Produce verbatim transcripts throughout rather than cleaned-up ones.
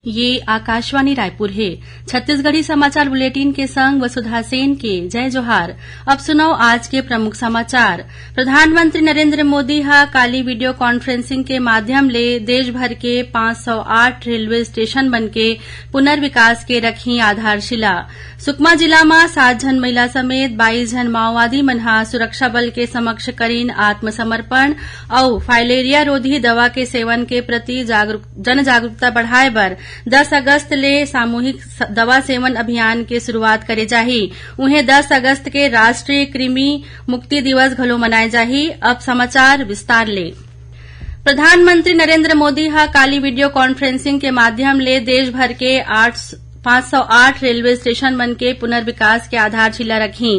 ये आकाशवाणी रायपुर हे। छत्तीसगढ़ी समाचार बुलेटिन के संग वसुधा सेन के जय जोहार। अब सुनव आज के प्रमुख समाचार। प्रधानमंत्री नरेंद्र मोदी ह काली वीडियो कॉन्फ्रेंसिंग के माध्यम ले देश भर के पाँच सौ आठ रेलवे स्टेशन मन के पुनर्विकास के रखही आधारशिला। सुकमा जिला म सात झन महिला समेत बाईस झन माओवादी मन ह सुरक्षा बल के समक्ष करिन आत्मसमर्पण अउ फाइलेरिया रोधी दवा के सेवन के प्रति जागरूक-, जन जागरूकता बढ़ाए बर दस अगस्त ले सामूहिक स-, दवा सेवन अभियान के शुरुआत करे जाही। उहें, दस अगस्त के राष्ट्रीय कृमि मुक्ति दिवस घलो मनाए जाही। अब समाचार विस्तार ले। प्रधानमंत्री नरेंद्र मोदी ह काली वीडियो कॉन्फ्रेंसिंग के माध्यम ले देश भर के आठ, पाँच सौ आठ रेलवे स्टेशन मन के पुनर्विकास के आधारशिला रखही।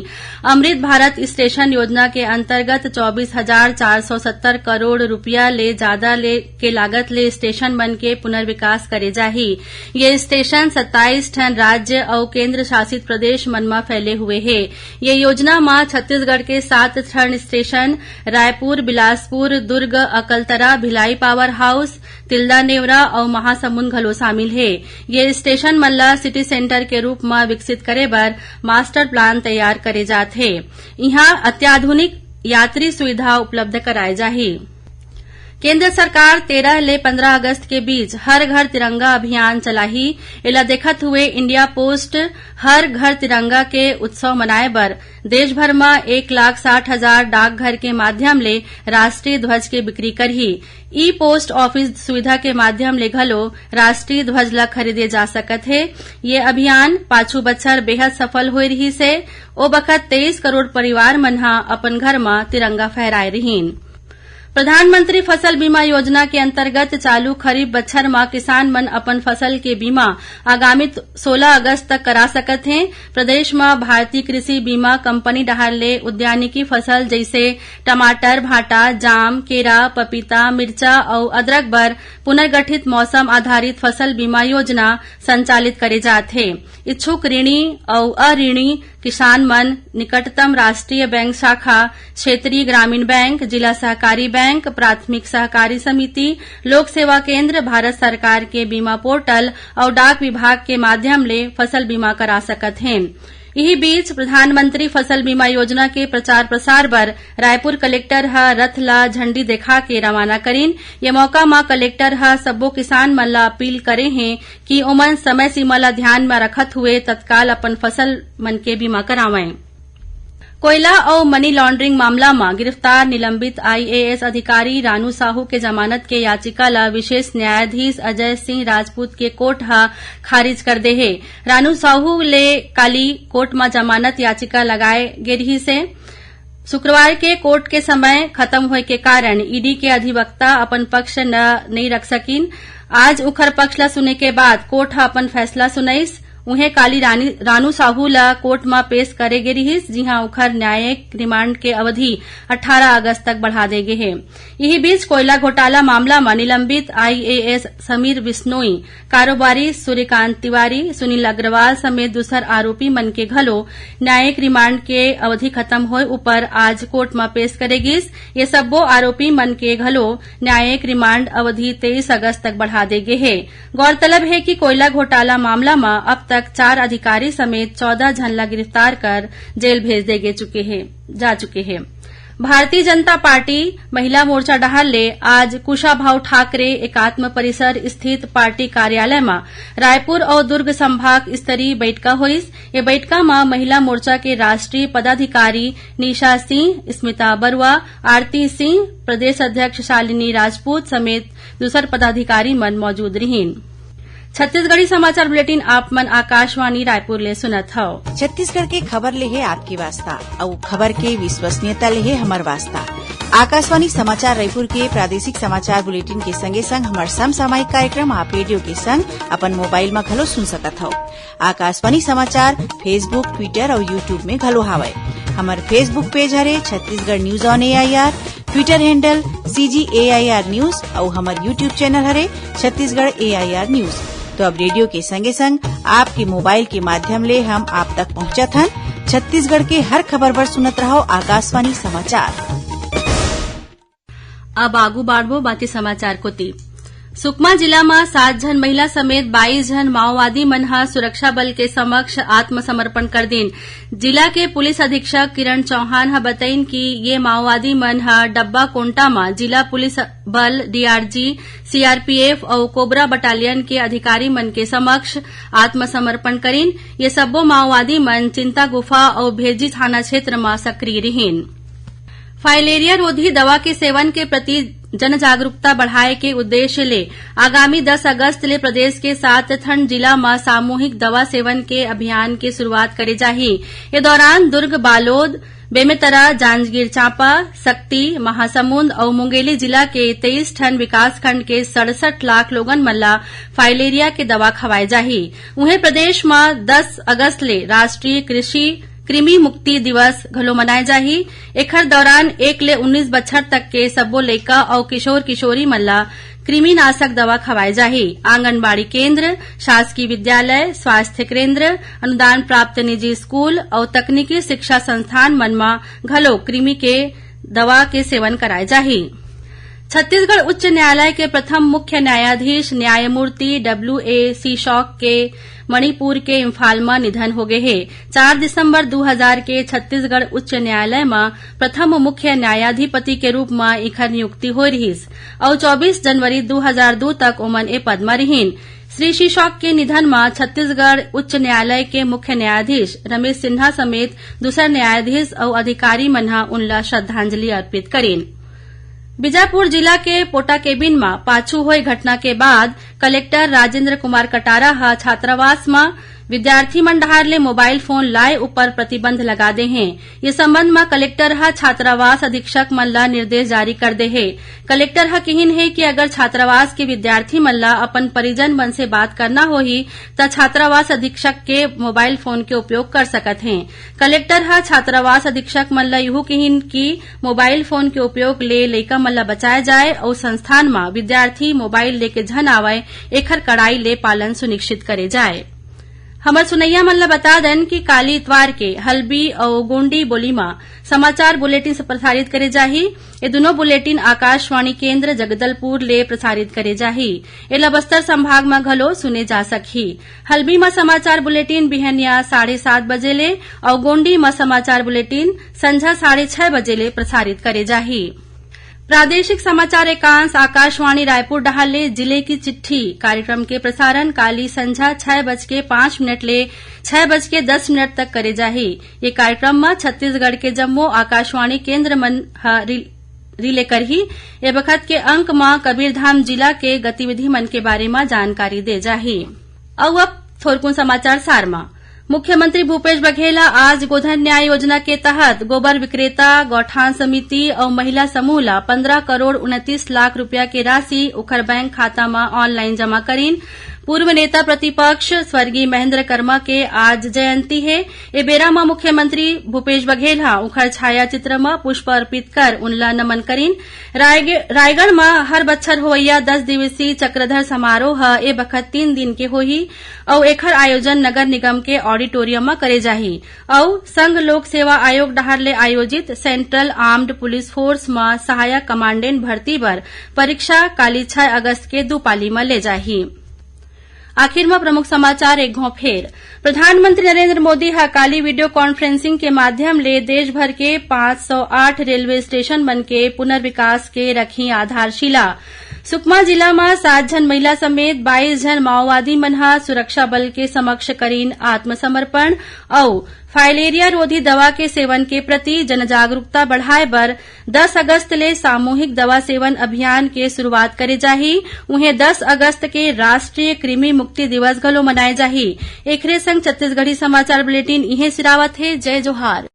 अमृत भारत स्टेशन योजना के अंतर्गत चौबीस हजार चार सौ सत्तर करोड़ रुपया ले ज्यादा ले, के लागत ले स्टेशन मन के पुनर्विकास करे जाही। ये स्टेशन सत्ताईस ठन राज्य अउ केंद्र शासित प्रदेश मन म फैले हुए हे। ये योजना म छत्तीसगढ़ के सात ठन station Raipur, Bilaspur, Durg, Akaltara, Bhilai power house, Tilda Neora अउ महासमुंद घलो शामिल हे। ये स्टेशन मन ल सिटी सेंटर के रूप म विकसित करे बर मास्टर प्लान तैयार करे जात हे। इहां अत्याधुनिक यात्री सुविधा उपलब्ध कराए जाही। केंद्र सरकार तेरह ले पंद्रह अगस्त के बीच हर घर तिरंगा अभियान चलाही। एला देखत हुए इंडिया पोस्ट हर घर तिरंगा के उत्सव मनाए बर देश भर म एक लाख साठ हजार डाकघर के माध्यम ले राष्ट्रीय ध्वज के बिक्री करही। ई पोस्ट ऑफिस सुविधा के माध्यम ले घलो राष्ट्रीय ध्वज ल खरीदे जा सकत हे। ये अभियान पाछू बछर बेहद सफल होए रिहिस हे। ओ बखत तेईस करोड़ परिवार मन ह अपन घर म तिरंगा फहराए रिहिन। प्रधानमंत्री फसल बीमा योजना के अंतर्गत चालू खरीफ बछर म किसान मन अपन फसल के बीमा आगामी सोलह अगस्त तक करा सकत हें। प्रदेश म भारतीय कृषि बीमा कंपनी डहार ले उद्यानिकी फसल जइसे टमाटर, भांटा, जाम, केरा, पपीता, मिर्चा अउ अदरक बर पुनर्गठित मौसम आधारित फसल बीमा योजना संचालित करे जात हे। इच्छुक ऋणी अउ अऋणी किसान मन निकटतम राष्ट्रीय बैंक शाखा, क्षेत्रीय ग्रामीण बैंक, जिला सहकारी बैंक, प्राथमिक सहकारी समिति, लोक सेवा केंद्र, भारत सरकार के बीमा पोर्टल अउ डाक विभाग के माध्यम ले फसल बीमा करा सकत हें। इही बीच, प्रधानमंत्री फसल बीमा योजना के प्रचार प्रसार बर रायपुर कलेक्टर ह रथ ला झंडी देखा के रवाना करिन। ये मौका म कलेक्टर ह सब्बो किसान मन ला अपील करे हें कि ओमन समय सीमा ला ध्यान म रखत हुए तत्काल अपन फसल मन के बीमा करावंय। कोयला अउ मनी लॉन्ड्रिंग मामला म गिरफ्तार निलंबित आईएएस अधिकारी रानू साहू के जमानत के याचिका ला विशेष न्यायाधीश अजय सिंह राजपूत के कोर्ट ह खारिज कर दे हे। रानू साहू ले काली कोर्ट म जमानत याचिका लगाए गे रिहिस हे। शुक्रवार के कोर्ट के समय खत्म होए के कारण ईडी के अधिवक्ता अपन पक्ष न नइ रख सकिन। आज उखर पक्ष ला सुने के बाद कोर्ट ह अपन फैसला सुनइस। उहें, काली रानी, रानू साहू ला कोर्ट म पेश करे गे रिहिस, जिहां उखर न्यायिक रिमांड के अवधि अट्ठारह अगस्त तक बढ़ा दे गे हे। इही बीच, कोयला घोटाला मामला म निलंबित आईएएस समीर बिश्नोई, कारोबारी सूर्यकांत तिवारी, सुनील अग्रवाल समेत दूसर आरोपी मन के घलो न्यायिक रिमांड के अवधि खत्म होए ऊपर आज कोर्ट म पेश करे गिस। ये सब्बो आरोपी मन के घलो न्यायिक रिमांड अवधि तेईस अगस्त तक बढ़ा दे गे हे। गौरतलब हे कि कोयला घोटाला मामला म अब तक चार अधिकारी समेत चौदह झन ला गिरफ्तार कर जेल भेज दे गे चुके हे, जा चुके हे। भारतीय जनता पार्टी महिला मोर्चा डहार ले आज कुशाभाऊ ठाकरे एकात्म परिसर स्थित पार्टी कार्यालय म रायपुर अउ दुर्ग संभाग स्तरीय बैठका होइस। ये बैठका म महिला मोर्चा के राष्ट्रीय पदाधिकारी निशा सिंह, स्मिता बरुआ, आरती सिंह, प्रदेश अध्यक्ष शालिनी राजपूत समेत दूसर पदाधिकारी मन मौजूद रिहिन। छत्तीसगढ़ी समाचार बुलेटिन आप मन आकाशवाणी रायपुर ले सुनत हव। छत्तीसगढ़ के खबर ले हे आपके वास्ता, अउ खबर के विश्वसनीयता ले हे हमर वास्ता। आकाशवाणी समाचार रायपुर के प्रादेशिक समाचार बुलेटिन के संगे संग हमर समसामयिक कार्यक्रम आप रेडियो के संग अपन मोबाइल म घलो सुन सकत हव। आकाशवाणी समाचार Facebook, Twitter अउ YouTube में घलो हावय। हमर Facebook पेज हरे Chhattisgarh news on AIR, Twitter handle CG AIR news अउ हमर YouTube चैनल हरे छत्तीसगढ़ एआईआर न्यूज। तो अब रेडियो के संगे संग आपके मोबाइल के माध्यम ले हम आप तक पहुंचत हन छत्तीसगढ़ के हर खबर बर सुनत रहव आकाशवाणी समाचार। अब आगू बाढ़बो बाकी समाचार कोती। सुकमा जिला म सात झन महिला समेत बाईस झन माओवादी मन ह सुरक्षा बल के समक्ष आत्मसमर्पण कर दीन। जिला के पुलिस अधीक्षक किरण चौहान ह बतइन कि ये माओवादी मन ह डब्बा कोंटा म जिला पुलिस बल, डीआरजी, सीआरपीएफ अउ कोबरा बटालियन के अधिकारी मन के समक्ष आत्मसमर्पण करिन। ये सब्बो माओवादी मन चिंता गुफा अउ भेज्जी थाना क्षेत्र म सक्रिय रिहिन। फाइलेरिया रोधी दवा के सेवन के प्रति जन जागरूकता बढ़ाए के उद्देश्य ले आगामी दस अगस्त ले प्रदेश के सात ठन जिला म सामूहिक दवा सेवन के अभियान के शुरुआत करे जाही। ये दौरान दुर्ग, बालोद, बेमेतरा, जांजगीर चांपा, सक्ती, महासमुंद अउ मुंगेली जिला के तेईस ठन विकासखंड के सड़सठ लाख लोगन मन ल फाइलेरिया के दवा खवाए जाही। उहें, प्रदेश म दस अगस्त ले राष्ट्रीय कृषि कृमि मुक्ति दिवस घलो मनाए जाही। एखर दौरान एक ले उन्नीस बछर तक के सब्बो लइका अउ किशोर किशोरी मन ल कृमिनाशक दवा खवाए जाही। आंगनबाड़ी केंद्र, शासकीय विद्यालय, स्वास्थ्य केंद्र, अनुदान प्राप्त निजी स्कूल अउ तकनीकी शिक्षा संस्थान मन म घलो कृमि के दवा के सेवन कराए जाही। छत्तीसगढ़ उच्च न्यायालय के प्रथम मुख्य न्यायाधीश न्यायमूर्ति डब्ल्यू ए सीशॉक के मणिपुर के इम्फाल म निधन होगे हे। चार दिसंबर दू हजार के छत्तीसगढ़ उच्च न्यायालय म प्रथम मुख्य न्यायाधिपति के रूप म इखर नियुक्ति होय रिहिस अउ चौबीस जनवरी दू हजार दू तक ओमन ए पद म रिहिन। श्री सीशॉक के निधन म छत्तीसगढ़ उच्च न्यायालय के मुख्य न्यायाधीश रमेश सिन्हा समेत दूसर न्यायाधीश अउ अधिकारी मन ह उनला श्रद्धांजलि अर्पित करिन। बीजापुर जिला के पोटाकेबिन म पाछू होए घटना के बाद कलेक्टर राजेंद्र कुमार कटारा ह छात्रावास म विद्यार्थी मन डहार ले मोबाइल फोन लाए ऊपर प्रतिबंध लगा दे हे। ये संबंध म कलेक्टर ह छात्रावास अधीक्षक मन ल निर्देश जारी कर दे हे। कलेक्टर ह किहिन हे कि अगर छात्रावास के विद्यार्थी मन ल अपन परिजन मन से बात करना होही, त छात्रावास अधीक्षक के मोबाइल फोन के उपयोग कर सकत हे। कलेक्टर ह छात्रावास अधीक्षक मन ल इहू किहिन कि मोबाइल फोन के उपयोग ले लइका मन ल बचाए जाए अउ संस्थान म विद्यार्थी मोबाइल लेके झन आवय, एखर कड़ाई ले पालन सुनिश्चित करे जाए। हमर सुनैया मन ल बता देन कि काली इतवार के हल्बी अउ गोंडी बोली म समाचार बुलेटिन से प्रसारित करे जाही। ये दुनों बुलेटिन आकाशवाणी केंद्र जगदलपुर ले प्रसारित करे जाही। एला बस्तर संभाग म घलो सुने जा सकही। हल्बी म समाचार बुलेटिन बिहनिया साढ़े सात बजे ले अउ गोंडी म समाचार बुलेटिन संझा साढ़े छह बजे ले प्रसारित करे जाही। प्रादेशिक समाचार एकांश आकाशवाणी रायपुर डहार ले जिले की चिट्ठी कार्यक्रम के प्रसारण काली संझा छह बज के पाँच मिनट ले छह बज के दस मिनट तक करे जाही। ये कार्यक्रम म छत्तीसगढ़ के जम्मो आकाशवाणी केंद्र मन ह रि-, रिले करही। ए बखत के अंक म कबीरधाम जिला के गतिविधि मन के बारे म जानकारी दे जाही। अउ अब थोरकुन समाचार सार म। मुख्यमंत्री भूपेश बघेल ह आज गोधन न्याय योजना के तहत गोबर विक्रेता, गौठान समिति अउ महिला समूह ल पन्द्रह करोड़ उनतीस लाख रुपया के राशि उखर बैंक खाता म ऑनलाइन जमा करिन। पूर्व नेता प्रतिपक्ष स्वर्गीय महेंद्र कर्मा के आज जयंती हे। ए बेरा म मुख्यमंत्री भूपेश बघेल ह उखर छाया चित्र म पुष्प अर्पित कर उनला नमन करिन। रायग-, रायगढ़ म हर बछर होवइया दस दिवसीय चक्रधर समारोह ह ए बखत तीन दिन के होही अउ एखर आयोजन नगर निगम के ऑडिटोरियम म करे जाही अउ संघ लोक सेवा आयोग डहार ले आयोजित सेंट्रल आर्म्ड पुलिस फोर्स म सहायक कमांडेंट भर्ती बर परीक्षा काली छह अगस्त के दू पाली म ले जाही। आखिर म प्रमुख समाचार एक घौं फेर। प्रधानमंत्री नरेंद्र मोदी ह काली वीडियो कॉन्फ्रेंसिंग के माध्यम ले देश भर के पाँच सौ आठ रेलवे स्टेशन मन के पुनर्विकास के रखी आधारशिला। सुकमा जिला म सात झन महिला समेत बाईस झन माओवादी मन ह सुरक्षा बल के समक्ष करीन आत्मसमर्पण अउ फाइलेरिया रोधी दवा के सेवन के प्रति जनजागरूकता बढ़ाए बर दस अगस्त ले सामूहिक दवा सेवन अभियान के शुरुआत करे जाही। उहें, दस अगस्त के राष्ट्रीय कृमि मुक्ति दिवस घलो मनाए जाही। एखरे संग छत्तीसगढ़ी समाचार बुलेटिन इहें सिरावत हे। जय जोहार।